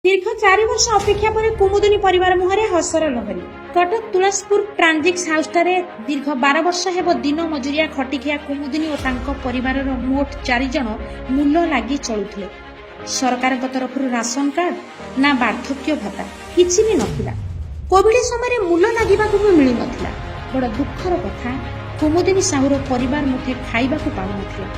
ଦୀର୍ଘ 4 ବର୍ଷ ଅପେକ୍ଷା ପରେ କୁମୁଦିନୀ ପରିବାର ମୁହଁରେ ହସର ଲହରୀ। କଟକ ତୁଳସପୁର ଟ୍ରାଞ୍ଜିକ୍ସ ହାଉସଠାରେ ଦୀର୍ଘ 12 ବର୍ଷ ହେବ ଦିନ ମଜୁରିଆ ଖଟିଖିଆ କୁମୁଦିନୀ ଓ ତାଙ୍କ ପରିବାରର ମୋଟ ଚାରିଜଣ ମୂଲ ଲାଗି ଚଳୁଥିଲେ। ସରକାରଙ୍କ ତରଫରୁ ରାସନ କାର୍ଡ ନା ବାର୍ଦ୍ଧକ୍ୟ ଭତ୍ତା କିଛି ବି ନଥିଲା। କୋଭିଡ ସମୟରେ ମୂଲ ଲାଗିବାକୁ ବି ମିଳୁନଥିଲା। ବଡ଼ ଦୁଃଖର କଥା, କୁମୁଦିନୀ ସାହୁର ପରିବାର ମୁଠେ ଖାଇବାକୁ ପାଉନଥିଲା।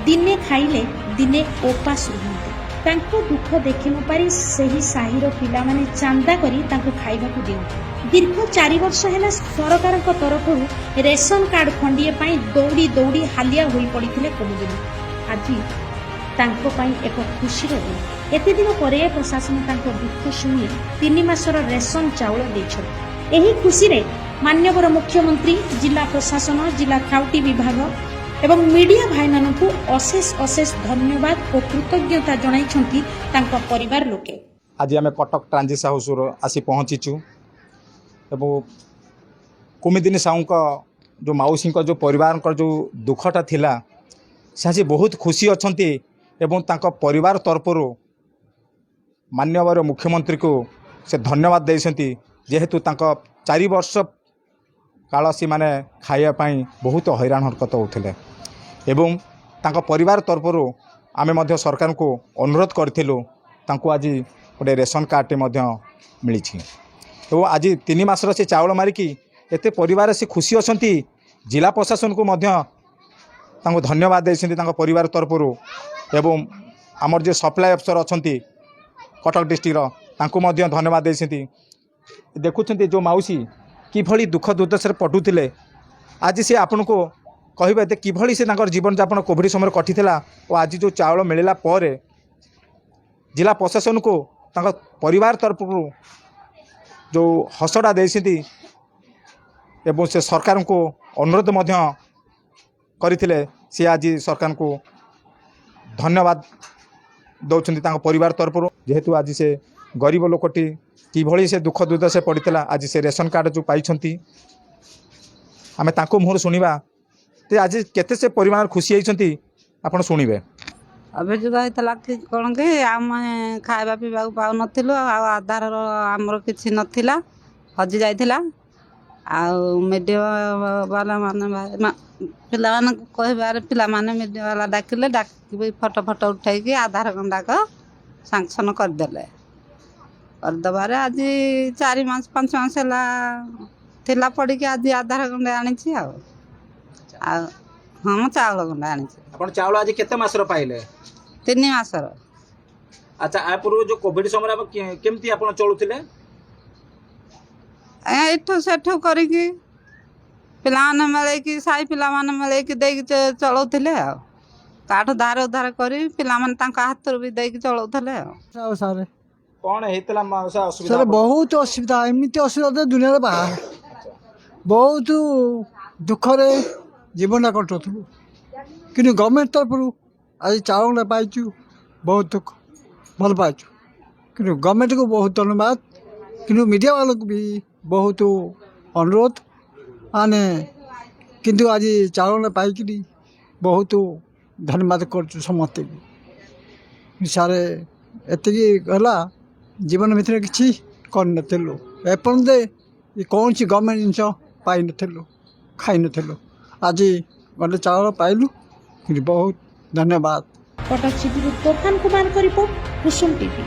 ଦିନେ ଖାଇଲେ ଦିନେ ଓପାସ ରୁହନ୍ତି। ତାଙ୍କ ଦୁଃଖ ଦେଖି ନ ପାରି ସେହି ସାହିର ପିଲାମାନେ ଚାନ୍ଦା କରି ତାଙ୍କୁ ଖାଇବାକୁ ଦିଅନ୍ତି। ଦୀର୍ଘ 4 ବର୍ଷ ହେଲା ସରକାରଙ୍କ ତରଫରୁ ରେସନ କାର୍ଡ ଖଣ୍ଡିଏ ପାଇଁ ଦୌଡ଼ି ଦୌଡ଼ି ହାଲିଆ ହୋଇ ପଡ଼ିଥିଲେ କୁମୁଦିନୀ। ଆଜି ତାଙ୍କ ପାଇଁ ଏକ ଖୁସିର ଦିନ। ଏତେ ଦିନ ପରେ ପ୍ରଶାସନ ତାଙ୍କ ଦୁଃଖ ଶୁଣି 3 ମାସର ରେସନ ଚାଉଳ ଦେଇଛନ୍ତି। ଏହି ଖୁସିରେ ମାନ୍ୟବର ମୁଖ୍ୟମନ୍ତ୍ରୀ, ଜିଲ୍ଲା ପ୍ରଶାସନ, ଜିଲ୍ଲା ଖାଉଟି ବିଭାଗ ଏବଂ ମିଡିଆ ଭାଇମାନଙ୍କୁ ଅଶେଷ ଅଶେଷ ଧନ୍ୟବାଦ ଓ କୃତଜ୍ଞତା ଜଣାଇଛନ୍ତି ତାଙ୍କ ପରିବାର ଲୋକେ। ଆଜି ଆମେ କଟକ ଟ୍ରାଞ୍ଜିସ୍ ହାଉସ୍ରୁ ଆସି ପହଞ୍ଚିଛୁ ଏବଂ କୁମିଦିନୀ ସାହୁଙ୍କ ଯେଉଁ ମାଉସୀଙ୍କ ଯେଉଁ ପରିବାରଙ୍କର ଯେଉଁ ଦୁଃଖଟା ଥିଲା, ସେ ଆଜି ବହୁତ ଖୁସି ଅଛନ୍ତି ଏବଂ ତାଙ୍କ ପରିବାର ତରଫରୁ ମାନ୍ୟବର ମୁଖ୍ୟମନ୍ତ୍ରୀକୁ ସେ ଧନ୍ୟବାଦ ଦେଇଛନ୍ତି, ଯେହେତୁ ତାଙ୍କ 4 ବର୍ଷ କାଳ ସେମାନେ ଖାଇବା ପାଇଁ ବହୁତ ହଇରାଣ ହରକତ ହେଉଥିଲେ। ଏବଂ ତାଙ୍କ ପରିବାର ତରଫରୁ ଆମେ ମଧ୍ୟ ସରକାରଙ୍କୁ ଅନୁରୋଧ କରିଥିଲୁ। ତାଙ୍କୁ ଆଜି ଗୋଟେ ରେସନ କାର୍ଡ଼ଟି ମଧ୍ୟ ମିଳିଛି ଏବଂ ଆଜି 3 ମାସର ସେ ଚାଉଳ ମାରିକି ଏତେ ପରିବାର ସେ ଖୁସି ଅଛନ୍ତି। ଜିଲ୍ଲା ପ୍ରଶାସନକୁ ମଧ୍ୟ ତାଙ୍କୁ ଧନ୍ୟବାଦ ଦେଇଛନ୍ତି ତାଙ୍କ ପରିବାର ତରଫରୁ ଏବଂ ଆମର ଯିଏ ସପ୍ଲାଏ ଅଫିସର ଅଛନ୍ତି କଟକ ଡିଷ୍ଟ୍ରିକ୍ଟର, ତାଙ୍କୁ ମଧ୍ୟ ଧନ୍ୟବାଦ ଦେଇଛନ୍ତି। ଦେଖୁଛନ୍ତି, ଯେଉଁ ମାଉସୀ କିଭଳି ଦୁଃଖ ଦୁର୍ଦ୍ଦଶାରେ ପଡ଼ୁଥିଲେ, ଆଜି ସେ ଆପଣଙ୍କୁ କହିବେ ଯେ କିଭଳି ସେ ତାଙ୍କର ଜୀବନଯାପନ କୋଭିଡ଼ ସମୟରେ କଟିଥିଲା ଓ ଆଜି ଯେଉଁ ଚାଉଳ ମିଳିଲା ପରେ ଜିଲ୍ଲା ପ୍ରଶାସନକୁ ତାଙ୍କ ପରିବାର ତରଫରୁ ଯେଉଁ ହସଟା ଦେଇଛନ୍ତି ଏବଂ ସେ ସରକାରଙ୍କୁ ଅନୁରୋଧ ମଧ୍ୟ କରିଥିଲେ, ସେ ଆଜି ସରକାରଙ୍କୁ ଧନ୍ୟବାଦ ଦେଉଛନ୍ତି ତାଙ୍କ ପରିବାର ତରଫରୁ। ଯେହେତୁ ଆଜି ସେ ଗରିବ ଲୋକଟି କିଭଳି ସେ ଦୁଃଖ ଦୁର୍ଦ୍ଦଶା ପଡ଼ିଥିଲା, ଆଜି ସେ ରେସନ କାର୍ଡ଼ ଯେଉଁ ପାଇଛନ୍ତି, ଆମେ ତାଙ୍କ ମୁହଁରୁ ଶୁଣିବା ଯେ ଆଜି କେତେ ସେ ପରିମାଣରେ ଖୁସି ହେଇଛନ୍ତି। ଆପଣ ଶୁଣିବେ। ଅଭିଯୋଗ ହେଇଥିଲା କି କ'ଣ କି ଆମେ ଖାଇବା ପିଇବାକୁ ପାଉନଥିଲୁ ଆଉ ଆଧାରର ଆମର କିଛି ନଥିଲା, ହଜି ଯାଇଥିଲା। ଆଉ ମିଡ଼ିଆ ବାଲା ମାନେ ପିଲାମାନଙ୍କୁ କହିବାରେ ପିଲାମାନେ ମିଡ଼ିଆ ବାଲା ଡାକିଲେ। ଡାକିକି ଫଟୋ ଫଟୋ ଉଠେଇକି ଆଧାର ଗଣ୍ଡାକ ସାଙ୍କସନ୍ କରିଦେଲେ। କରିଦେବାରେ ଆଜି 4 ମାସ 5 ମାସ ହେଲା ଥିଲା ପଡ଼ିକି, ଆଜି ଆଧାର ଗଣ୍ଡେ ଆଣିଛି। ଆଉ ଆଉ ହଁ, ମୁଁ ଚାଉଳ ଗଣ୍ଡା ଆଣିଛି। ଆପଣ ଚାଉଳ ଆଜି କେତେ ମାସର ପାଇଲେ? 3 ମାସର। ଆଚ୍ଛା, ଆ ପୂର୍ବରୁ ଯେଉଁ କୋଭିଡ଼ ସମୟରେ ଆପଣ କେମିତି ଆପଣ ଚଳୁଥିଲେ? ଏଠୁ ସେଠୁ କରିକି ପିଲାମାନେ ମିଳେଇକି, ସାହି ପିଲାମାନେ ମିଳେଇକି ଦେଇକି ଚଳଉଥିଲେ। ଆଉ କାଠୁ ଧାର ଉଧାର କରି ପିଲାମାନେ ତାଙ୍କ ହାତରୁ ବି ଦେଇକି ଚଳଉଥିଲେ ଆଉ। ଆଉ ସାର୍। କ'ଣ ହେଇଥିଲା ମାଉସା ଅସୁବିଧା? ସାର୍, ବହୁତ ଅସୁବିଧା। ଏମିତି ଅସୁବିଧା ତ ଦୁନିଆରେ ବାହାର। ବହୁତ ଦୁଃଖରେ ଜୀବନଟା କଟୁଥିଲୁ, କିନ୍ତୁ ଗଭର୍ଣ୍ଣମେଣ୍ଟ ତରଫରୁ ଆଜି ଚାଉଳଟା ପାଇଛୁ, ବହୁତ ଦୁଃଖ ଭଲ ପାଇଛୁ। କିନ୍ତୁ ଗଭର୍ଣ୍ଣମେଣ୍ଟକୁ ବହୁତ ଧନ୍ୟବାଦ, କିନ୍ତୁ ମିଡ଼ିଆ ବାଲାକୁ ବି ବହୁତ ଅନୁରୋଧ ମାନେ। କିନ୍ତୁ ଆଜି ଚାଉଳଟା ପାଇକିରି ବହୁତ ଧନ୍ୟବାଦ କରୁଛୁ ସମସ୍ତଙ୍କୁ। ସାର୍, ଏତିକି ହେଲା, ଜୀବନ ଭିତରେ କିଛି କରିନଥିଲୁ ଏପର୍ଯ୍ୟନ୍ତ, କୌଣସି ଗଭର୍ଣ୍ଣମେଣ୍ଟ ଜିନିଷ ପାଇନଥିଲୁ, ଖାଇନଥିଲୁ। ଆଜି ଗୋଟେ ଚାଉଳ ପାଇଲୁ, କିନ୍ତୁ ବହୁତ ଧନ୍ୟବାଦ। କଟକ ସିଟିରୁ ତୋଫାନ କୁମାରଙ୍କ ରିପୋର୍ଟ, କୁସୁମ ଟିଭି।